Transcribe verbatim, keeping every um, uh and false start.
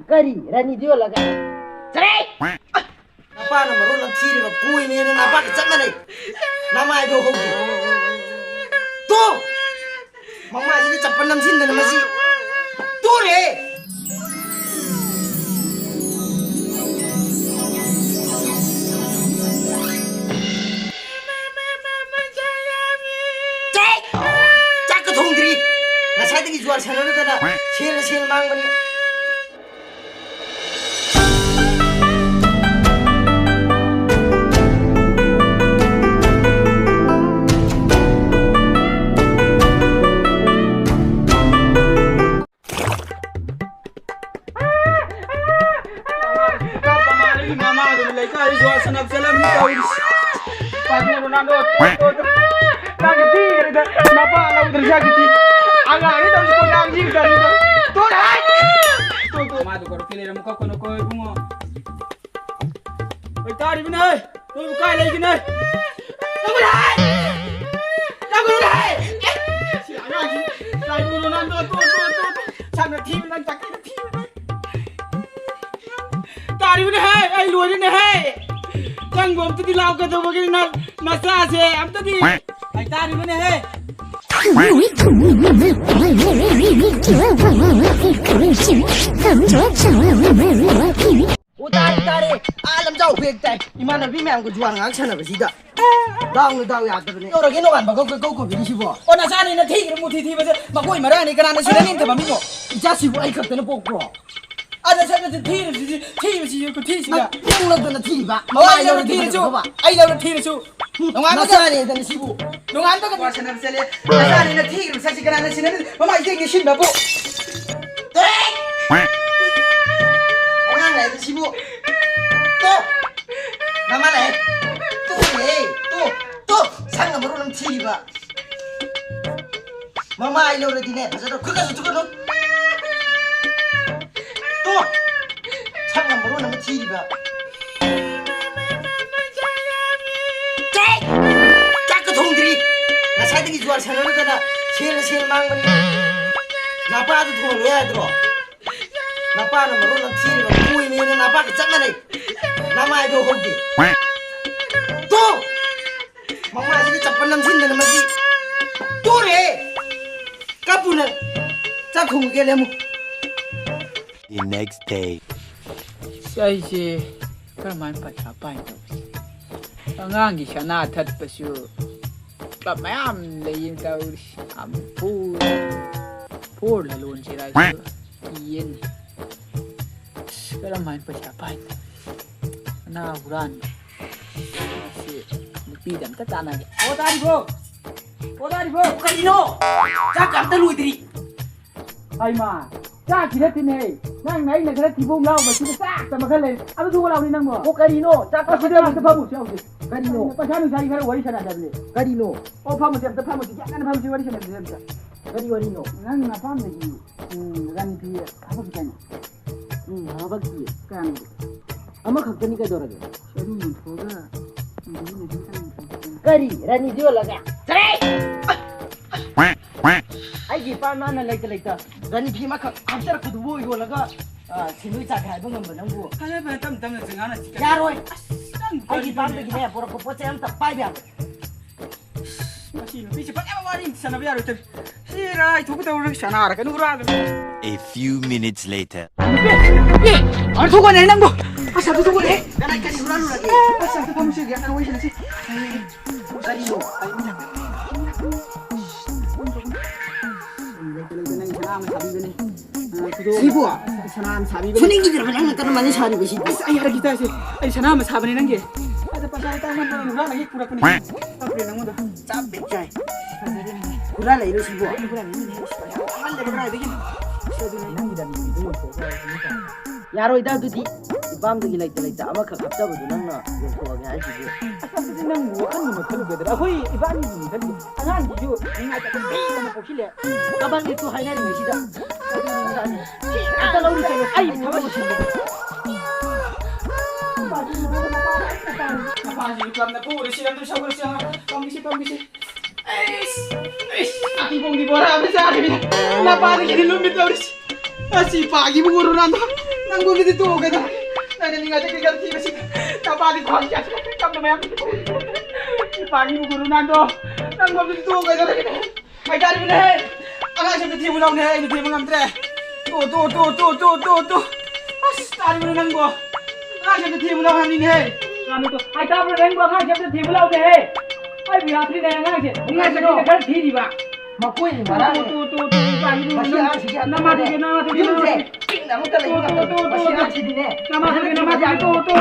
ꯀꯔꯤ? ꯔꯥꯅꯤꯗꯤ ꯌꯣꯜꯂꯒ? ꯆꯠꯂꯍꯦ! ꯅꯄꯥꯅ ꯃꯔꯣꯟ ꯑꯃ ꯊꯤꯔꯤꯕ, ꯀꯣꯏꯅꯦꯅ ꯅꯄꯥꯒ ꯆꯞ ꯃꯥꯟꯅꯩ꯫ ꯅꯃꯥꯏꯗꯣ ꯍꯧꯗꯦ꯫ ꯇꯨ! ꯃꯃꯥꯏꯁꯤꯗ ꯆꯄꯜ ꯅꯝꯁꯤꯟꯗꯅ ꯃꯁꯤ꯫ ꯇꯨꯔꯦ! ꯆꯦ! ꯆꯥꯛꯀ ꯊꯣꯡꯗ꯭ꯔꯤ꯫ ꯉꯁꯥꯏꯗꯒꯤ ꯖꯨꯋꯥꯔ ꯁꯥꯟꯅꯔꯨꯗꯅ ꯁꯦꯜꯅ ꯁꯦꯜ ꯃꯥꯡꯕꯅꯤ꯫ ꯃꯃꯥꯗꯨꯅ ꯂꯩꯀꯥꯏꯗ ꯖꯨꯋꯥꯔ ꯁꯥꯟꯅꯕ ꯆꯠꯂꯝꯅꯤ ꯇꯧꯔꯤꯁꯤ꯫ ꯄꯥꯗꯨ ꯔꯣꯅꯥꯜꯗꯣ, ꯇꯣ, ꯇꯣ, ꯇꯣ꯫ ꯅꯪ ꯊꯤꯈ꯭ꯔꯦꯗ, ꯅꯄꯥ ꯂꯧꯗ꯭ꯔꯁꯨ ꯌꯥꯈꯤꯗꯤ꯫ ꯑꯉꯥꯡꯅꯤ ꯇꯧꯔꯤꯁꯤ ꯀꯣꯏꯂꯥꯡ ꯁꯤꯕ ꯒꯥꯔꯤꯗ꯫ ꯇꯣ, ꯍꯥꯏ! ꯇꯣ, ꯇꯣ꯫ ꯃꯥꯗꯨ ꯀꯧꯔꯛꯀꯦ ꯂꯩꯔꯝꯃꯨ ꯈꯣꯠꯀꯅꯨꯀꯣ ꯏꯕꯨꯡꯉꯣ꯫ ꯍꯣꯏ, ꯇꯥꯔꯤꯕꯅꯦ꯫ ꯅꯣꯏꯕꯨ ꯀꯥꯏ ꯂꯩꯒꯦꯅꯦ? ꯂꯥꯛꯀꯅꯨꯍꯦ! ꯂꯥꯛꯀꯅꯨꯍꯦ! ꯁꯤ ꯑꯉꯥꯡꯁꯤ ꯂꯥꯏꯕꯨ ꯔꯣꯅꯥꯜꯗꯣ, ꯇꯣ, ꯇꯣ, ꯇꯣ, ꯇꯣ꯫ ꯁꯛꯅ ꯊꯤꯕ ꯅꯪ ꯆꯠꯀꯦꯅ ꯊꯤꯕ ꯅꯪ꯫ ꯇꯥꯔꯤꯕꯅꯦꯍꯦ, ꯑꯩ ꯂꯣꯏꯔꯦꯅꯦꯍꯦ꯫ ꯅꯪꯕꯨ ꯑꯝꯇꯗꯤ ꯂꯥꯎ ꯀꯩꯗꯧꯕꯒꯤ ꯅꯪ ꯅꯆꯥꯁꯦ ꯑꯝꯇꯗꯤ꯫ ꯑꯩ ꯇꯥꯔꯤꯕꯅꯦꯍꯦ꯫ ꯑꯣ, ꯇꯥꯔꯦ, ꯇꯥꯔꯦ꯫ ꯑꯥ, ꯂꯝꯖꯥꯎ ꯍꯦꯛ ꯇꯥꯏ꯫ ꯏꯃꯥꯟꯅꯕꯤ ꯃꯌꯥꯝꯒ ꯖꯨꯋꯥꯔ ꯉꯥꯏꯍꯥꯛ ꯁꯥꯟꯅꯕꯁꯤꯗ꯫ ꯗꯥꯎꯅ ꯗꯥꯎ ꯌꯥꯗꯕꯅꯦ꯫ ꯇꯧꯔꯒꯦ ꯅꯣꯡꯉꯥꯟꯕꯒ ꯀꯣꯏ ꯀꯧ ꯀꯧꯕꯤꯔꯤꯁꯤꯕꯣ? ꯑꯣ, ꯅꯆꯥꯅꯤꯅ ꯊꯤꯔ ꯃꯨꯊꯤ ꯊꯤꯕꯁꯦ ꯃꯈꯣꯏ ꯃꯔꯥꯅꯤ ꯀꯅꯥꯅ ꯁꯤꯟꯅꯅꯤꯡꯗꯕ ꯃꯤꯅꯣ? ꯏꯆꯥꯁꯤꯕꯨ ꯑꯩ ꯈꯛꯇꯅ ꯄꯣꯛꯄ꯭ꯔꯣ? ꯑꯗ ꯁꯛꯅ ꯊꯤꯔꯤꯕꯁꯤꯗꯤ, ꯊꯤꯕꯁꯤꯁꯨ ꯈꯨꯊꯤꯁꯤꯒ꯫ ꯅꯪ ꯅꯪ ꯂꯧꯗꯅ ꯊꯤꯔꯤꯕ? ꯍꯣꯏ, ꯑꯩ ꯂꯧꯗꯅ ꯃꯃꯥꯏ ꯂꯧꯗꯅ ꯊꯤꯔꯁꯨ, ꯊꯤꯔꯕ? ꯑꯩ ꯂꯧꯗꯅ ꯊꯤꯔꯁꯨ꯫ ꯅꯣꯡꯉꯥꯟꯕꯗ ꯅꯆꯥꯅꯦꯗꯅ ꯁꯤꯕꯨ꯫ ꯅꯣꯡꯉꯥꯟꯕꯒ ꯋꯥ ꯁꯥꯟꯅꯕ ꯆꯠꯂꯦ꯫ ꯅꯆꯥꯅꯤꯅ ꯊꯤꯈ꯭ꯔꯤꯕ ꯁꯛꯁꯤ ꯀꯅꯥꯅ ꯁꯤꯟꯅꯅꯤ? ꯃꯃꯥꯏ ꯏꯇꯦꯛ ꯏꯁꯤꯟꯕꯕꯨ꯫ ꯑꯉꯥꯡ ꯍꯥꯏꯕ ꯁꯤꯕꯨ꯫ ꯇꯣ! ꯅꯃꯥ ꯂꯥꯛꯑꯦ꯫ ꯇꯣ, ꯍꯦ, ꯇꯣ, ꯇꯣ! ꯁꯪꯒ ꯃꯔꯣꯟ ꯑꯃ ꯊꯤꯔꯤꯕ꯫ ꯃꯃꯥ ꯑꯩ ꯂꯧꯔꯗꯤꯅꯦ, ꯐꯖꯅ ꯈꯨꯠꯀꯁꯨ ꯊꯨꯀꯠꯂꯨ꯫ ꯇꯣ! ꯁꯪꯒ ꯃꯔꯣꯟ ꯑꯃ ꯊꯤꯔꯤꯕ꯫ ꯆꯦ! ꯆꯥꯛꯀ ꯊꯣꯡꯗ꯭ꯔꯤ꯫ ꯉꯁꯥꯏꯗꯒꯤ ꯖꯨꯋꯥꯔ ꯁꯥꯟꯅꯔꯨꯗꯅ ꯁꯦꯜꯅ ꯁꯦꯜ ꯃꯥꯡꯕꯅꯤ꯫ ꯅꯄꯥꯗꯨ ꯊꯣꯡꯍꯜꯂꯨ ꯌꯥꯗ꯭ꯔꯣ? ꯅꯄꯥꯅ ꯃꯔꯣꯟ ꯑꯃ ꯊꯤꯔꯤꯕ, ꯀꯣꯏꯅꯦꯅ ꯅꯄꯥꯒ ꯆꯞ ꯃꯥꯟꯅꯩ꯫ ꯅꯃꯥꯏꯗꯣ ꯍꯧꯗꯦ꯫ ꯇꯣ! ꯃꯃꯥꯁꯤꯗꯤ ꯆꯝꯄꯜ ꯅꯝꯁꯤꯟꯗꯅ ꯃꯁꯤ꯫ ꯇꯣꯔꯦ! ꯀꯞꯄꯨ ꯅꯪ꯫ ꯆꯥꯛ ꯊꯣꯡꯉꯒꯦ, ꯂꯦꯝꯃꯨ꯫ The next day. ꯑꯁ, ꯑꯩꯁꯦ ꯀꯔꯝꯍꯥꯏꯅ ꯄꯩꯁꯥ ꯄꯥꯏꯅꯤ ꯇꯧꯔꯤꯁꯦ? ꯑꯉꯥꯡꯒꯤ ꯁꯅꯥ ꯊꯠꯄꯁꯨ ꯀ꯭ꯂꯕ ꯃꯌꯥꯝ ꯂꯩꯌꯦꯅ ꯇꯧꯔꯤꯁꯦ꯫ ꯌꯥꯝ ꯄꯨꯔ, ꯄꯨꯔ ꯂꯂꯣꯟꯁꯤꯔꯥ ꯍꯥꯏꯁꯨ ꯀꯤꯌꯦꯅꯦ꯫ ꯑꯁ, ꯀꯔꯝꯍꯥꯏꯅ ꯄꯩꯁꯥ ꯄꯥꯏꯅꯤ? ꯁꯅꯥ ꯍꯨꯔꯥꯟꯕ꯫ ꯑꯁꯤ ꯅꯨꯄꯤꯗ ꯑꯝꯇ ꯇꯥꯟꯅꯒꯦ꯫ ꯑꯣ, ꯇꯥꯔꯤꯕꯣ? ꯑꯣ, ꯇꯥꯔꯤꯕꯣ? ꯀꯔꯤꯅꯣ? ꯆꯥꯛꯀ ꯑꯝꯇ ꯂꯣꯏꯗ꯭ꯔꯤ꯫ ꯍꯩꯃꯥ, ꯆꯥꯛꯀꯤ ꯅꯠꯇꯦꯅꯦ꯫ ꯅꯪꯅ ꯑꯩꯅ ꯈꯔ ꯊꯤꯕꯣꯡ ꯂꯥꯎꯕꯁꯤꯗ ꯆꯥꯛꯇ ꯃꯈꯜ ꯂꯩ꯫ ꯑꯗꯨ ꯊꯨꯒ ꯂꯥꯎꯅꯤ ꯅꯪꯕꯣ꯫ ꯑꯣ, ꯀꯔꯤꯅꯣ? ꯆꯥꯛ ꯑꯁꯤꯗ ꯆꯥꯛ ꯑꯝꯇ ꯐꯝꯃꯨꯁꯤ ꯍꯧꯖꯤꯛ꯫ ꯀꯔꯤꯅꯣ? ꯄꯩꯁꯥ ꯅꯨꯡꯁꯥꯒꯤ ꯈꯔ ꯋꯥꯔꯤ ꯁꯥꯟꯅꯗꯕꯅꯦ꯫ ꯀꯔꯤꯅꯣ? ꯑꯣ, ꯐꯝꯃꯨꯁꯤ, ꯑꯝꯇ ꯐꯝꯃꯨꯁꯤ꯫ ꯒ꯭ꯌꯥꯟ ꯇꯥꯅ ꯐꯝꯃꯨꯁꯤ, ꯋꯥꯔꯤ ꯁꯥꯟꯅꯗꯕꯅꯦ ꯑꯝꯇ꯫ ꯀꯔꯤ ꯋꯥꯔꯤꯅꯣ? ꯅꯪ ꯅꯄꯥꯝꯗꯒꯤ, ꯎꯝ, ꯔꯥꯅꯤ ꯐꯤ ꯍꯥꯞꯄꯛꯈꯤ ꯗꯥꯏꯅꯦ? ꯎꯝ, ꯍꯥꯄꯛꯇꯤꯌꯦ꯫ ꯀꯌꯥꯅꯣ? ꯑꯃꯈꯛꯇꯅꯤ ꯀꯩꯗꯧꯔꯒꯦ? ꯑꯗꯨ ꯌꯣꯟꯊꯣꯛꯑꯒ ꯑꯗꯨꯗꯤ ꯅꯊꯟ ꯆꯥꯅꯤꯡꯗ꯭ꯔꯣ? ꯀꯔꯤ? ꯔꯥꯅꯤꯗꯨ ꯌꯣꯜꯂꯒ? ꯆꯠꯂꯍꯦ! ꯑꯩꯒꯤ ꯏꯄꯥ ꯏꯃꯥꯅ ꯂꯩꯇ ꯂꯩꯇ ꯔꯥꯅꯤ ꯐꯤ ꯑꯃꯈꯛ ꯍꯥꯞꯆꯔꯛꯄꯗꯨꯕꯨ ꯌꯣꯜꯂꯒ, ꯑ, ꯁꯦꯟꯗꯣꯏ ꯆꯥꯒꯦ ꯍꯥꯏꯕ ꯉꯝꯕ ꯅꯪꯕꯨ? ꯐꯖ ꯐꯖ ꯇꯞꯅ ꯇꯞꯅ ꯆꯤꯡꯉꯥꯟꯅ ꯆꯤꯛꯀꯅꯤ꯫ ꯌꯥꯔꯣꯏ! ꯑꯁ, ꯅꯪ ꯑꯩꯒꯤ ꯀꯔꯤꯅꯣꯅꯦ? ꯏꯄꯥꯝꯗꯒꯤꯅꯦ ꯄꯣꯔꯛꯄ ꯄꯣꯠ ꯆꯩ ꯑꯝꯇ ꯄꯥꯏꯕ ꯌꯥꯔꯣꯏ꯫ ꯃꯁꯤ ꯅꯨꯄꯤꯁꯦ ꯐꯖꯅ ꯋꯥꯔꯤ ꯑꯃ ꯁꯥꯟꯅꯕ ꯌꯥꯔꯣꯏ ꯇꯧꯔꯤ꯫ ꯁꯤ ꯔꯥꯏ ꯊꯣꯛꯄ ꯇꯧꯔꯒ ꯁꯅꯥꯔꯛꯀꯅꯨ ꯍꯨꯔꯥꯟꯂꯒ꯫ A few minutes later. ꯅꯨꯄꯤ! ꯅꯨꯄꯤ! ꯑꯥ, ꯊꯣꯛꯀꯣꯅꯦ ꯅꯪꯕꯨ! ꯑꯁ, ꯑꯗꯨ ꯊꯣꯛꯀꯣꯅꯦ! ꯀꯅꯥ ꯀꯔꯤ ꯍꯨꯔꯥꯟꯂꯨꯔꯒꯦ? ꯑꯁ, ꯑꯝꯇ ꯐꯝꯃꯨꯁꯦ, ꯒ꯭ꯌꯥꯟ ꯇꯥꯅ ꯋꯥꯔꯤ ꯁꯥꯟꯅꯁꯤ꯫ ꯀꯔꯤꯅꯣ? ꯂꯩꯇ ꯂꯩꯇ ꯅꯪ ꯁꯅꯥ ꯑꯃ ꯁꯥꯕꯤꯕꯅꯦ꯫ ꯁꯤꯕꯨ? ꯁꯅꯥ ꯑꯃ ꯁꯥꯕꯤꯕꯅꯦ꯫ ꯁꯨꯅꯤꯡꯈꯤꯗ꯭ꯔꯕ ꯅꯪꯅ ꯀꯔꯝꯍꯥꯏꯅ ꯁꯥꯔꯤꯕ ꯁꯤꯕꯨ? ꯑꯁ, ꯑꯩ ꯍꯥꯏꯔꯛꯈꯤ ꯇꯥꯁꯦ꯫ ꯑꯩ ꯁꯅꯥ ꯑꯃ ꯁꯥꯕꯅꯦ ꯅꯪꯒꯤ꯫ ꯑꯗ ꯄꯩꯁꯥ ꯇꯥꯡꯃꯟꯗꯅ ꯍꯨꯔꯥꯟꯂꯒ ꯍꯦꯛ ꯄꯨꯔꯛꯄꯅꯦ꯫ ꯀꯞꯄꯦ ꯅꯪꯉꯣꯟꯗ꯫ ꯆꯞ ꯍꯦꯛ ꯆꯥꯏ꯫ ꯐꯖꯔꯦꯅꯦ꯫ ꯍꯨꯔꯥꯟꯂꯛꯏꯔꯣ ꯁꯤꯕꯨ? ꯑꯩꯅ ꯍꯨꯔꯥꯟꯂꯛꯏꯅꯦ꯫ ꯑꯁ, ꯄꯩꯁꯥ ꯇꯥꯡꯃꯜꯂꯦꯕ ꯀꯗꯥꯏꯗꯒꯤ? ꯑꯁ, ꯑꯗꯨꯅꯦ ꯅꯪꯒꯤ ꯔꯥꯅꯤꯗꯣ ꯌꯣꯟꯊꯣꯛꯑꯒ ꯌꯥꯔꯣꯏꯗ ꯑꯗꯨꯗꯤ꯫ ꯏꯄꯥꯝꯗꯒꯤ ꯂꯩꯇ ꯂꯩꯇ ꯑꯃꯈꯛ ꯍꯥꯞꯆꯕꯗꯨ ꯅꯪꯅ ꯌꯣꯟꯊꯣꯛꯑꯒꯦ ꯍꯥꯏꯁꯤꯕꯨ? ꯑꯁ, ꯑꯗꯨꯗꯤ ꯅꯪ ꯋꯥꯈꯜꯗꯨꯅ ꯈꯜꯂꯨꯒꯗ꯭ꯔꯥ? ꯑꯩꯈꯣꯏ ꯏꯕꯥꯅꯤꯒꯤ ꯈꯜꯂꯤ꯫ ꯑꯉꯥꯡꯁꯤꯁꯨ ꯅꯤꯡꯉꯥꯏ ꯇꯝꯕ ꯃꯤ ꯑꯃ ꯄꯣꯛꯁꯤꯜꯂꯦ꯫ ꯀꯕꯥꯛꯅꯤꯁꯨ ꯍꯥꯏꯅꯔꯤꯉꯩꯁꯤꯗ꯫ ꯑꯗꯨꯅꯤ ꯏꯕꯥꯅꯤ꯫ ꯑꯝꯇ ꯂꯧꯔꯨ ꯆꯠꯂꯨ꯫ ꯑꯩ ꯊꯕꯛ ꯂꯣꯏꯁꯤꯟꯒꯦ꯫ ꯃꯄꯥꯁꯤꯁꯨ ꯀꯝꯅ ꯄꯨꯔꯦ, ꯁꯤ ꯑꯝꯇ ꯁꯧꯒꯠꯂꯁꯤ, ꯑꯉꯥꯡ ꯄꯝꯈꯤꯁꯤ, ꯄꯝꯈꯤꯁꯤ꯫ ꯑꯩꯁ, ꯑꯩꯁ, ꯅꯥꯄꯤ ꯄꯣꯡꯕꯤ ꯕꯣꯔꯥ ꯑꯃ ꯆꯥꯔꯦ꯫ ꯅꯄꯥꯗꯒꯤꯗꯤ ꯂꯨꯝꯃꯤ ꯇꯧꯔꯤꯁꯤ꯫ ꯑꯁꯤ ꯏꯄꯥꯒꯤ ꯃꯒꯨꯔꯨ ꯅꯥꯟꯗꯣ, ꯅꯪꯕꯨ ꯑꯗꯨꯗꯤ ꯇꯣꯛꯑꯣ ꯀꯩꯗꯧꯔꯒꯦ? ꯅꯪꯅ ꯅꯤꯡꯉꯥꯏꯗ ꯀꯩꯀꯥ ꯊꯤꯕꯁꯤ, ꯅꯄꯥꯗꯤ ꯈ꯭ꯋꯥꯡ ꯆꯠꯈ꯭ꯔꯦ, ꯀꯞꯅ ꯃꯌꯥꯝ ꯏꯄꯥꯒꯤ ꯃꯒꯨꯔꯨ ꯅꯥꯟꯗꯣ, ꯅꯪꯕꯨ ꯑꯗꯨꯗꯤ ꯇꯣꯛꯑꯣ ꯀꯩꯗꯧꯔꯒꯦ? ꯍꯥꯏꯇꯥꯔꯤꯕꯅꯦꯍꯦ, ꯑꯉꯥꯡꯁꯦ ꯑꯝꯇ ꯊꯦꯝꯃꯨ ꯂꯥꯎꯅꯦꯍꯦ, ꯑꯩꯅ ꯊꯦꯝꯕ ꯉꯝꯗ꯭ꯔꯦ꯫ ꯇꯣ, ꯇꯣ, ꯇꯣ, ꯇꯣ, ꯇꯣ, ꯇꯣ, ꯇꯣ꯫ ꯑꯁ, ꯇꯥꯔꯤꯕꯅꯦ ꯅꯪꯕꯣ꯫ ꯑꯉꯥꯡꯁꯦ ꯑꯝꯇ ꯊꯦꯝꯃꯨ ꯂꯥꯎ ꯍꯥꯏꯕꯅꯤꯅꯦꯍꯦ꯫ ꯉꯥꯅꯨꯗꯣ, ꯍꯥꯏꯇꯥꯕ꯭ꯔꯣ ꯅꯪꯕꯣ, ꯑꯉꯥꯡꯁꯦ ꯑꯝꯇ ꯊꯦꯝꯃꯨ ꯂꯥꯎꯅꯦꯍꯦ꯫ ꯑꯩꯕꯨ ꯌꯥꯗ꯭ꯔꯤꯅꯦ ꯑꯉꯥꯡꯁꯦ꯫ ꯉꯥꯏꯈꯣ꯫ ꯈꯔ ꯊꯤꯔꯤꯕ꯫ ꯃꯀꯣꯏꯅ ꯇꯣ, ꯃꯔꯥꯡ ꯇꯣ, ꯇꯣ, ꯇꯣ, ꯇꯣ, ꯏꯄꯥ ꯏꯕꯨꯡꯉꯣ꯫ ꯃꯁꯤ ꯑꯉꯥꯡꯁꯤꯒꯤ ꯅꯃꯥ ꯊꯣꯏꯕꯤ, ꯅꯃꯥ ꯊꯣꯏꯕꯤ, ꯌꯨꯝꯁꯦ ꯅꯃꯥ ꯊꯣꯏꯕꯤ꯫ ꯄꯤꯛꯅ ꯑꯃꯠꯇ ꯂꯩꯕ ꯇꯣ, ꯇꯣ, ꯉꯝꯗꯕ꯫ ꯇꯣ, ꯃꯁꯤ ꯇꯣ, ꯑꯉꯥꯡꯁꯤꯗꯤꯅꯦ꯫ ꯅꯃꯥ ꯊꯣꯏꯕꯤ, ꯅꯃꯥ ꯊꯣꯏꯕꯤ, ꯇꯣ, ꯇꯣ,